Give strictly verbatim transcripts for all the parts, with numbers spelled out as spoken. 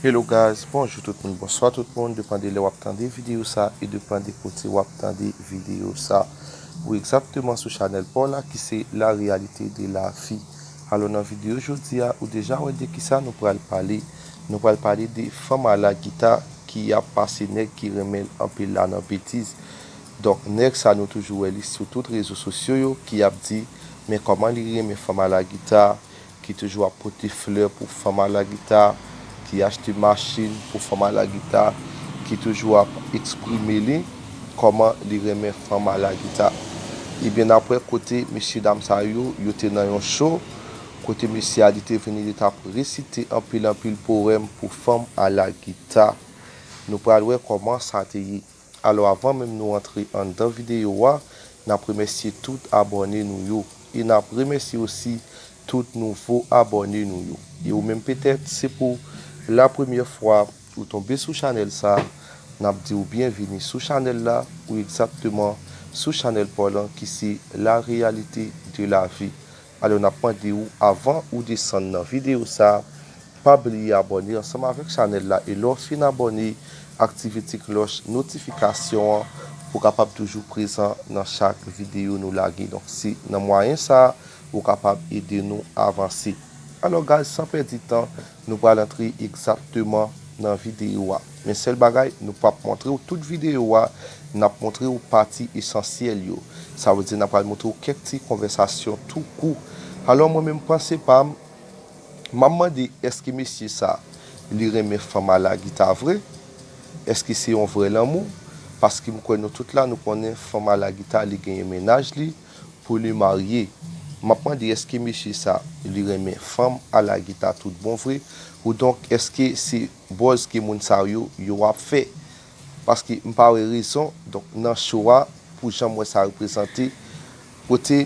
Hello guys, bonjou tout moun, bonswa tout moun, depann de lè w ap tande videyo sa e depann de kote w ap tande videyo sa. Ou egzakteman sou chanèl pa w la ki se La Réalité de la Vie. Alò nan videyo jodi a, ou deja wè de kisa nou pral pale. Nou pral pale de fanm alagita ki ap pase nèg ki renmen l anpil la nan betiz. Donk nèg sa nou toujou wè li sou tout rezo sosyo yo ki ap di, men kòman li renmen fanm alagita, ki toujou ap pote flè pou fanm alagita, ki achte machin pou fanm alagita, ki toujou ap eksprime li kòman li renmen fanm alagita. Ebyen n ap wè kote mesye dam sa yo, yo te nan yon show, kote mesye a li te vini, li t ap resite anpil anpil powèm pou fanm alagita. Nou pral wè kòman sa te ye. Alò avan menm nou antre anndan videyo a, n ap remèsye tout abòne nou yo. E n ap remèsye osi tout nouvo abòne nou yo. E ou menm petèt se pou la premyè fwa ou tonbe sou chanèl sa, n ap di w byenvini sou chanèl la, ou egzakteman sou chanèl pa w lan ki se La Réalité de la Vie. Alò n ap mande w avan ou desann nan videyo sa, pa bliye abòne ansanm avèk chanèl la e lè w fin abòne, aktive ti klòch notifikasyon an pou w kapab toujou prezan nan chak videyo nou lage. Donk se nan mwayen sa ou kapab ede nou avanse. Alò guys, san pèdi tan, nou pral antre egzakteman nan videyo a. Men sèl bagay, nou p ap montre w tout videyo a, n ap montre w pati esansyèl yo. Sa vle di n ap pral montre w kèk ti konvèsasyon tou kou. Alò mwen menm panse pa m, m ap mande èske mesye sa li renmen fanm alagita vre? Èske se yon vrè lanmou? Paske m kwè nou tout la nou konnen fanm alagita li genyen mennaj li pou li marye. M ap mande èske mesye sa li renmen fanm alagita tout bon vre? Ou donk èske se buzz ke moun sa yo yo ap fè? Paske m pa wè rezon, donk nan show a, pou jan m wè sa reprezante, kote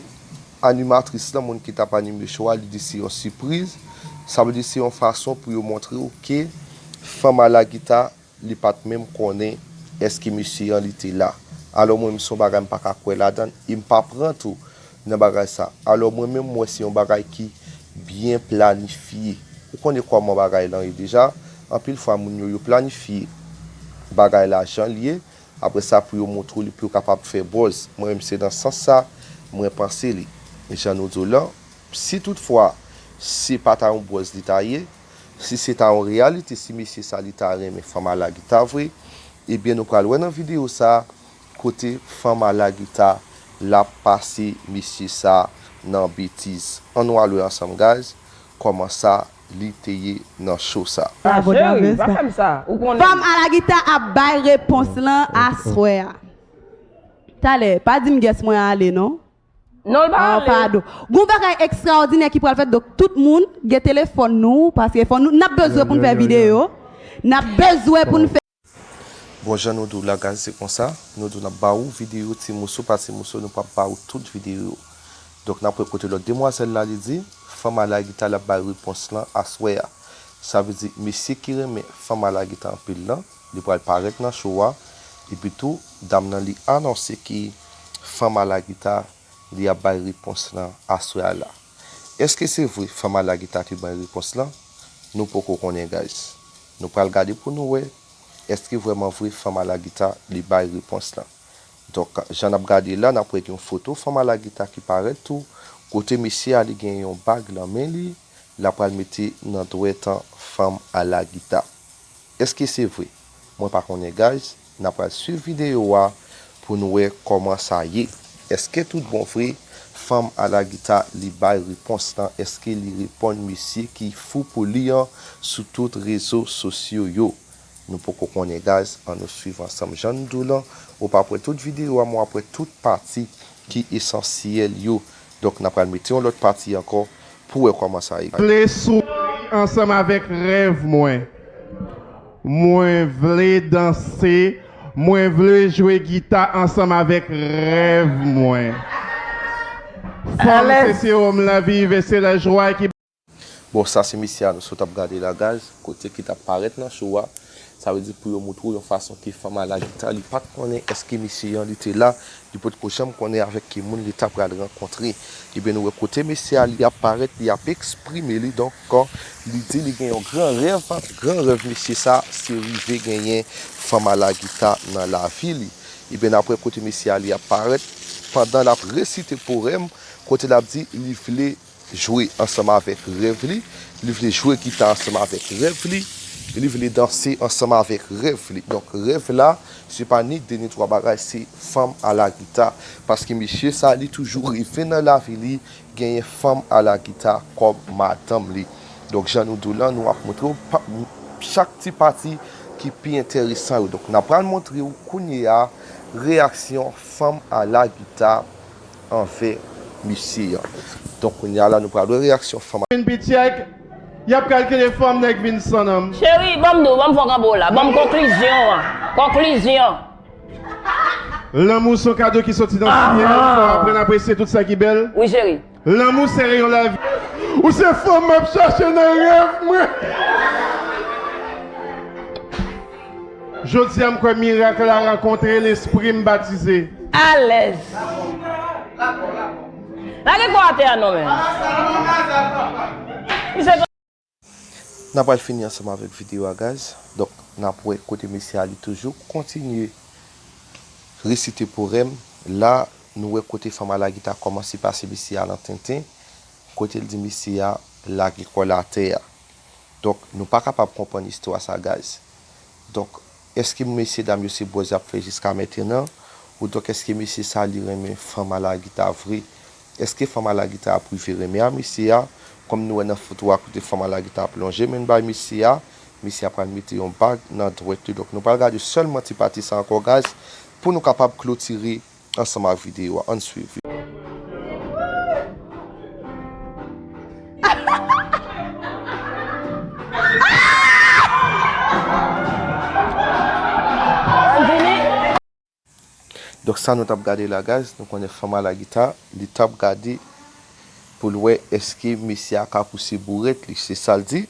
animatris lan, moun ki t ap anime show a, li di se yon sipriz. Sa vle di se yon fason pou yo montre w ke fanm alagita, li pa t menm konnen èske mesye an li te la. Alò mwen menm se yon bagay m pa ka kwè ladan l, e m pa pran tou nan bagay sa. Alò mwen menm m wè se yon bagay ki byen planifye. Ou konnen kòman bagay lan ye deja, anpil fwa moun yo, yo planifye bagay la jan l ye, apre sa pou yo montre w li pou yo kapab fè buzz. Mwen menm se nan sans sa mwen panse li. Jan nou di w lan, si toutfwa se pa ta yon buzz li ta ye, si se ta yon reyalite, si mesye sa li ta renmen fanm alagita vre, ebyen nou pral wè nan videyo sa kote fanm alagita l ap pase mesye sa nan betiz. Ann nou al wè ansanm guys kòman sa li te ye nan show sa. Bravo, Cheri, Davis. Pa fè m sa. Ou konnen. Fanm alagita ap bay repons lan aswè a. Talè, pa di m guest mwen ale non. Non, l pa ale. Padon. Gon bagay ekstraòdinè ki pral fèt, donk tout moun gen telefòn nou, paske fò nou, n ap bezwen pou n fè videyo. N ap bezwen pou n fè. Bon, jan nou di w la, guys, se konsa. Nou di w n ap ba ou videyo ti moso pa ti moso, nou p ap ba ou tout videyo. Donk, n ap wè kote lòt demwazèl la, li di, fanm alagita l ap bay repons lan aswè a. Sa vle di, mesye ki renmen fanm alagita anpil lan, li pral parèt nan show a, epi tou, dam nan li anonse ke fanm alagita li ap bay repons lan aswè a la. Èske se vre fanm alagita te bay repons lan? Nou poko konnen, guys. Nou pral gade pou nou wè èske vrèman vre fanm alagita li bay repons lan. Donk, jan n ap gade la, n ap wè gen yon foto fanm alagita ki parèt tou, kote mesye a li gen yon bag nan men li, l ap pral mete nan dwèt an fanm alagita. Èske se vre? Mwen pa konnen, guys. N ap pral swiv videyo a pou n wè kòman sa ye. Èske tout bon vre fanm alagita li bay repons lan? Èske li reponn mesye ki fou pou li an sou tout rezo sosyo yo? Nou poko konnen, guys. Ann nou swiv ansanm jan n di w lan. Ou p ap wè tout videyo a, men w ap wè tout pati ki esansyèl yo. Donk, n ap pral mete yon lòt pati ankò pou wè kòman sa ye. Vle souri ansanm avèk rèv mwen. Mwen vle danse. Mwen vle jwe gita ansanm avèk rèv mwen. Fòm se sewòm lavi, se lajwa ki Bon, sa se mesye a nou sot ap gade la, guys, kote ki t ap parèt nan show a. Sa vle di pou yo moutre w yon fason ke fanm a lagita, li pa t konnen èske mesye an li te la, li potko janm konnen avèk ki moun li ta pral rankontre. Ebyen, nou wè kote mesye a li ap parèt, li ap eksprime li. Donk, li di li gen yon gran rèv. Gran rèv mesye sa, se rive genyen fanm a lagita nan lavi li. Ebyen, n ap wè kote mesye a li ap parèt pandan l ap resite powèm, kote l ap di li vle jwe ansanm avèk rèv li, li vle jwe gita ansanm avèk rèv li, li vle danse ansanm avèk rèv li. Donk, rèv la, se pa ni de ni twa bagay, se fanm a lagita. Paske mesye sa, li toujou reve nan lavi li genyen fanm a lagita kòm madanm li. Donk, jan nou di w lan, nou ap montre w pa, chak ti pati ki pi enteresan yo. Donk, n ap pral montre w kounye a reyaksyon fanm a lagita anvè mesye an. Donk, kounye a la, nou pral wè reyaksyon fanm a. Vin pi tchèk, y ap kalkile fanm nèg vin san nanm. Cheri, ban m di w, ban m fè w kanpe w la. Ban m konklizyon an. Konklizyon. Lanmou se yon kado ki soti nan syèl, fò w aprann apresye tout sa ki bèl. Wi, cheri. Lanmou se reyon lavi. Ou se fanm m ap chache nan rèv mwen. Jodi a, m kwè mirak la rankontre lespri m batize. Alèz. Lage kò atè a non, men. Misye N ap pral fini ansanm avèk videyo a, guys. Donk, n ap wè kote mesye a li toujou kontinye resite powèm. La, nou wè kote fanm a lagita kòmanse pase mesye a nan tenten, kote l di mesye a lage kò l atè a. Donk, nou pa kapab konprann istwa sa, guys. Donk, èske mesye dam yo se buzz y ap fè jiska mentenan? Ou donk, èske mesye sa li renmen fanm a lagita vre? Èske fanm a lagita ap rive renmen a mesye a? Kòm nou wè nan foto a kote fanm a lagita ap lonje men l bay mesye a, mesye a pral mete yon bag nan dwèt li. Donk, nou pral gade sèlman ti pati sa ankò, guys, pou nou kapab klotire ansanm ak videyo a. Ann swiv. Donk, sa nou t ap gade la, guys, nou konnen fanm a lagita, li t ap gade pou l wè èske mesye a ka pouse bourèt li. Se sa l di.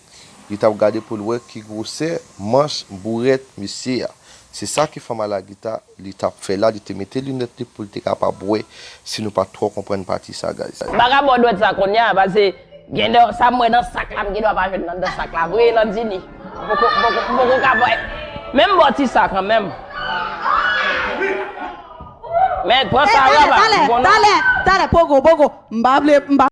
Li t ap gade pou l wè ki gwosè manch bourèt mesye a. Se sa ke fanm a lagita li t ap fè la, li te mete linèt li pou l te kapab wè si nou pa twò konprann pati sa, guys. M pa ka ba w dwèt sa kounye a, paske gen de sa m wè nan sak la, m gen dwa pa jwenn nan, nan sak la vre, Landini. M poko, m poko, m poko ka ba w. Men m ba w ti sa kanmenm. Men pran sa yo, talè, talè, talè, talè, pogo, pogo. M pa vle, m pa